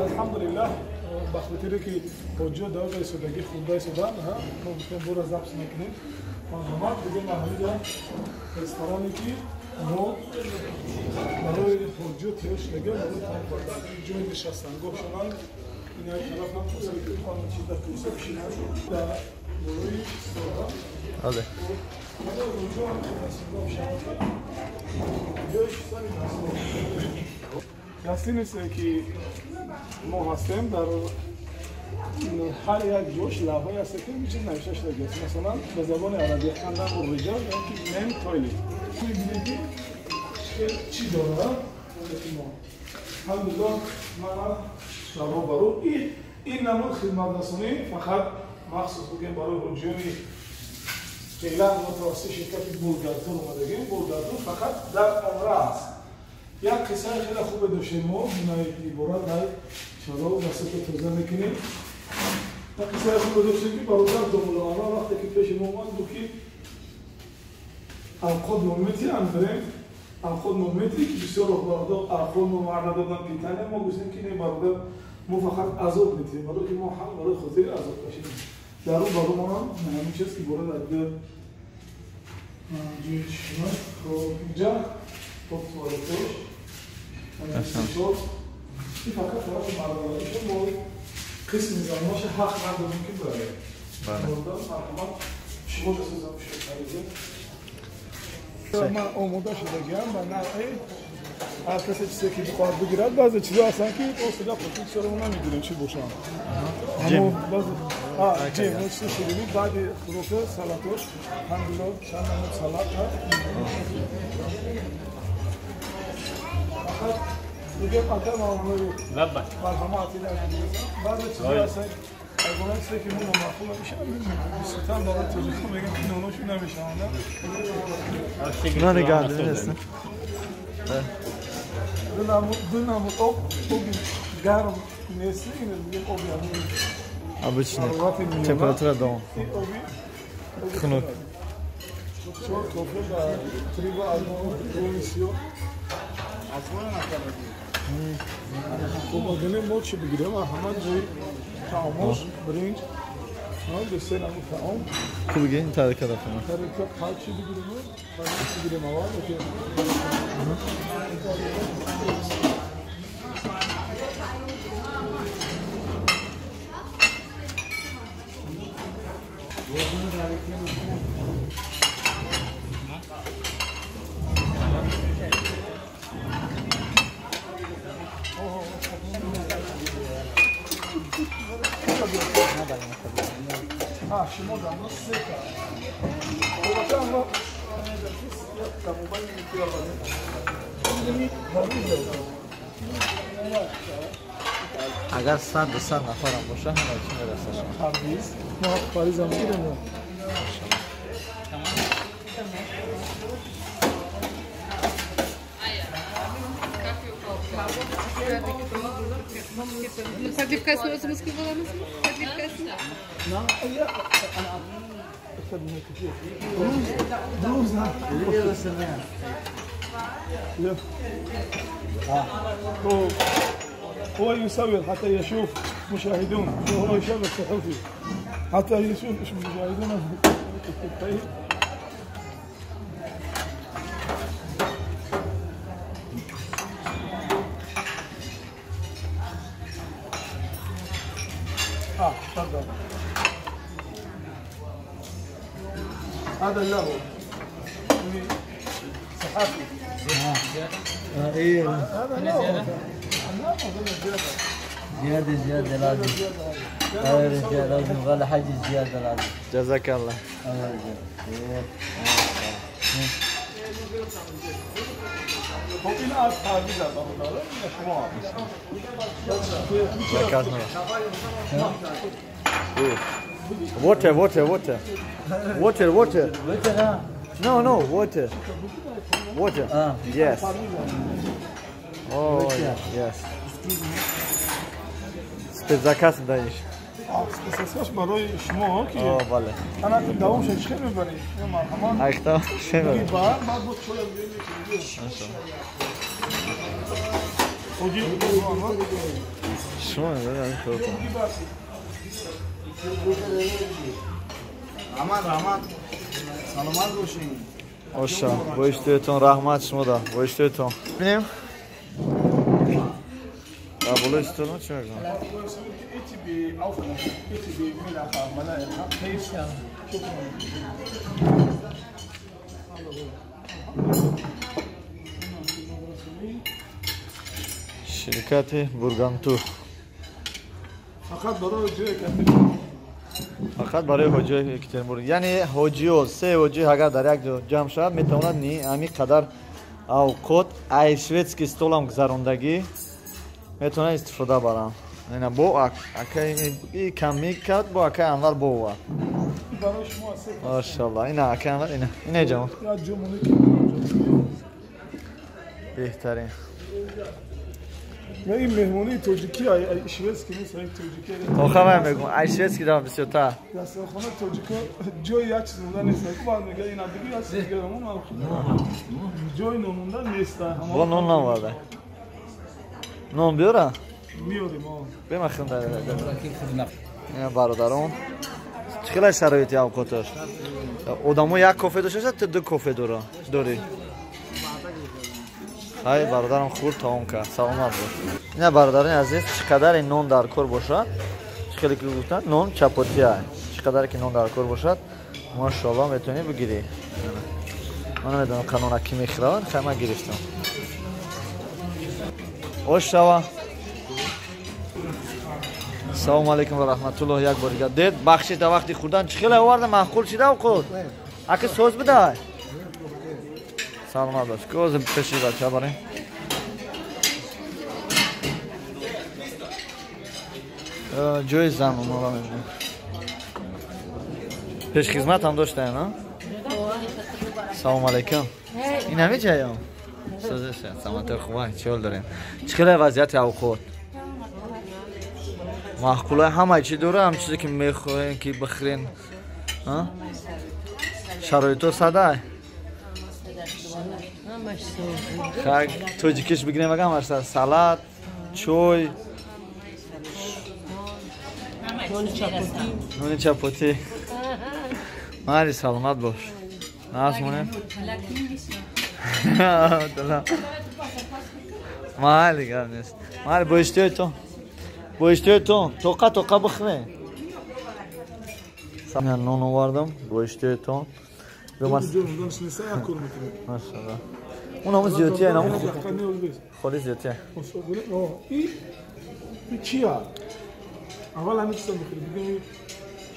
Алҳамдулиллаҳ, ба хотире ки ҳоҷиё дар истодагӣ хӯрда истодаанд, мо гуфтем бора запис мекунем. Марҳамат, бигем маҳаллида ресторане ки мо барои ҳоҷиё тайёр шудагиам, барои таом хӯрдан, ҷои нишастангоҳ шаванд. Ин як тараф ҳам чи дар курса бишинанд, дар болои стола. Барои ҳоҷиё ҳам нишастангоҳ бишаванд, ҷои шистани дастгоҳ. Гостиница ки мо ҳастем, дар ҳар як ҷош лавҳое ҳаст ки чиз навишта шудагиаст. Масалан, ба забони арабӣ хандам риҷол ё ки men toilet. Мебинед ки чӣ дорад мо. Алҳамдулиллоҳ, мана дар баро ин намуд хидматрасонӣ фақат махсус бигем барои ҳоҷиёни феълан мо тавассути ширкати Булгартур омадагем. Булгартур фақат дар умра аст. Як қиссаи хеле хубе доштем мо, иборат дар чаро васата тоза мекунем. Як қиссаи хубе доштем ки бародар Домулоама вақте ки пеши мо омад, гуфт ки авқот мо метиҳанд, бирем авқот мо метиҳ, ки бисёр бародар авқот мо ваъда додан питания. Мо гуфтем ки не бародар, мо фақат азоб метиҳем, барои ки мо ҳам барои хотири азоб кашидем. Дар ӯ баро мо ҳам ҳамин чиз иборат аз ду ҷои чишма. Хоб, инҷа хоб туалетош ин фақат тарафи мардонашо, мо қисми занонашо ҳақ надорем ки барем. Марҳамат, шумо бисозам шуд. Ман омода шудагиам ба навъи ҳар касе чизе ки бихоҳад бигирад. Баъзе чизо ҳастанд ки осида чизоро мо намедонем чӣ бошанд. Ҷем, чизи ширинӣ, баъди хӯрока салатош, ҳамдулло чанд намуд салат ҳаст. Фақат бигем ака марҳамат, баъзе чизо ҳастанд ягона чизе ки мо номаъқул намешавад, бисёртар барои тоҷикҳо мегӯям ки ноношон намешаванд. Нони гандум нест. Ду намуд об, оби гарм нест, ин бигем оби ҳамин обычный температура дома. Хунук. Чор кофе ба три ба одно сиёҳ. Хуб, агане мо чӣ бигирем? Марҳамат, ҷои таомош, бринҷ, ду се намуд таом. Хуб, бигирем тарика дафъа. Тарика чӣ бигирем? Чӣ бигирем аввал? Шумо дамно сета. Агар 100-200 нафарам боша, ҳама чӣ мерасад. Парвиз, мо Паризам гирем. Подливкасını özümüz gibi olamaz mı? Podливкасını. هو يصور حتى يشوف مشاهدون، هو يشوف الصحفي حتى يشوف مشاهدون. طيب تفضل. هذا له صحافي. ايه هذا له زيادة زيادة لازم. هذا لازم غالي حاجة زيادة لازم. جزاك الله. الله يجزاك. این از پرویز شما. Water, water, water. Water, water. Water, No, no, water. Water. Yes. Oh, yes. Спецзаказ даешь. Спецзаказ барои шумо ки. О, бале. Ана давом шуд чӣ мебаред? Марҳамат. Айхта чӣ мебаред? Баъд бо чой мекунем. Шумо Раҳмат, раҳмат. Саломат бошед. Оша, бо иштиҳоятон раҳмат шумода, бо иштиҳоятон. Бинем. Дар болои столон чӣ мекунам? Ширкати Бургантур. Фақат барои ҷои Екатеринбург. Фақат барои ҳоҷиҳои Екатеринбург. Яъне ҳоҷиҳо, се ҳоҷӣ агар дар як ҷо ҷамъ шавад, метавонад ҳамин қадар авқот ай шведский столам гузарондагӣ метавонад истифода барам. Ина бо акай кам мекард, бо акай Анвар бо овард. Машаллоҳ. Ина акай Анвар, ина. Ина ҷамон. Беҳтарин. ин меҳмонии тоҷикӣ шведский нест, тоҷикӣ. Охир ман мегӯям, ай шведский дам бисёртар. Дастархона тоҷико ҷои як чиз монда нест. Баъд мега ина биги як чиз дигар ҷои номонда нест. Бо нон наварда. Нон биёра? Миёрем. Бема хунда. Ина бародарон. Чӣ хела шароити авқоташ? Одамо як кофе дошта бошад, ту ду кофе дора. Дорӣ. Ҳай бародарам хурд таом кард. Саломат бош. Ина бародарони азиз, чӣ қадаре нон дар кор бошад, чӣ хеле ки гуфтанд, нон чапотия. Чӣ қадаре ки нон дар кор бошад, машоаллоҳ метавонӣ бигирӣ. Ман намедонам қанона ки мехӯраванд, хай ман гирифтам. Ош шава. Салому алейкум ва раҳматуллоҳ як бор дигар. Дед, бахшиш дар вақти хӯрдан чӣ хеле оварда маъқул шида авқот? Аки соз бидай? Саломат бош. Козим пеши бача барем. Ҷои зан онора мебинем. Пешхизмат ҳам доштаем, а? Салому алейкум. Ин ҳами ҷаям? Созеша, саломатӣ хубай, чӣ ҳол дорем? Чӣ хеле вазъияти авқот? Маъқулай ҳамаи чӣ дора, ҳам чизе ки мехоҳем ки бихӯрем. Шароито садай? Хак тоҷикиш бигирем агар ҳамаш салат, чой, нони чапотӣ. Мари саломат бош. Нас монем. Майли гап нест. Майли бо иштиҳоятон. Бо иштиҳоятон тоқа тоқа бихӯрем. Нон овардам бо иштиҳоятон. Машаллоҳ. Он ҳамон зиёдтия, ин ҳамон холи зиёдтия. Чия? Аввал ҳамин чиза мехӯрем. Бигем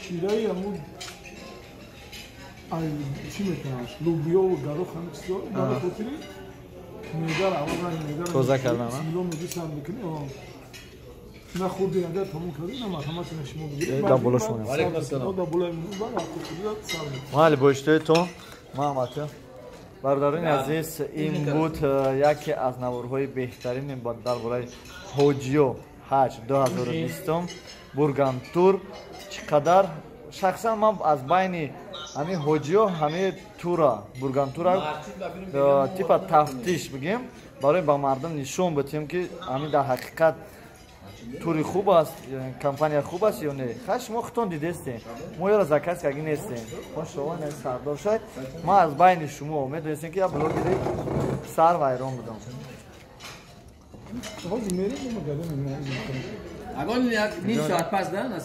шираи ҳамун ай чӣ мекунаш? Лубиё ва гарох ҳамин чизо барои хотири меъдара аввал ранги меъдара тоза кардан, а? Бисмиллоҳ мегӯсам мекунӣ. На хурди агар тамом кардӣ, на марҳаматина шумо бигиред. Да боло шумо. Да болои баъд хурдида сар мекунем. Майли бо иштиҳоятон. Маҳмад. Бародарони азиз, ин буд яке аз наворҳои беҳтарин дар бораи ҳоҷиё ҳаҷ 2020 Бургантур. Чӣ қадар шахсан ман аз байни ҳамин ҳоҷиё ҳамин тура Бургантура типа тафтиш бигем, барои ба мардум нишон бидиҳем ки ҳамин дар ҳақиқат тури хуб аст, компания хуб аст ё не. Хай шумо худтон дидестем, мо ёро заказ карги нестем. Мо шумо не сардор шавед. Ман аз байни шумо медонистем ки як блогери сар вайрон будам. Ҳозир мерем, мо гадем. Агон ним соат пас да.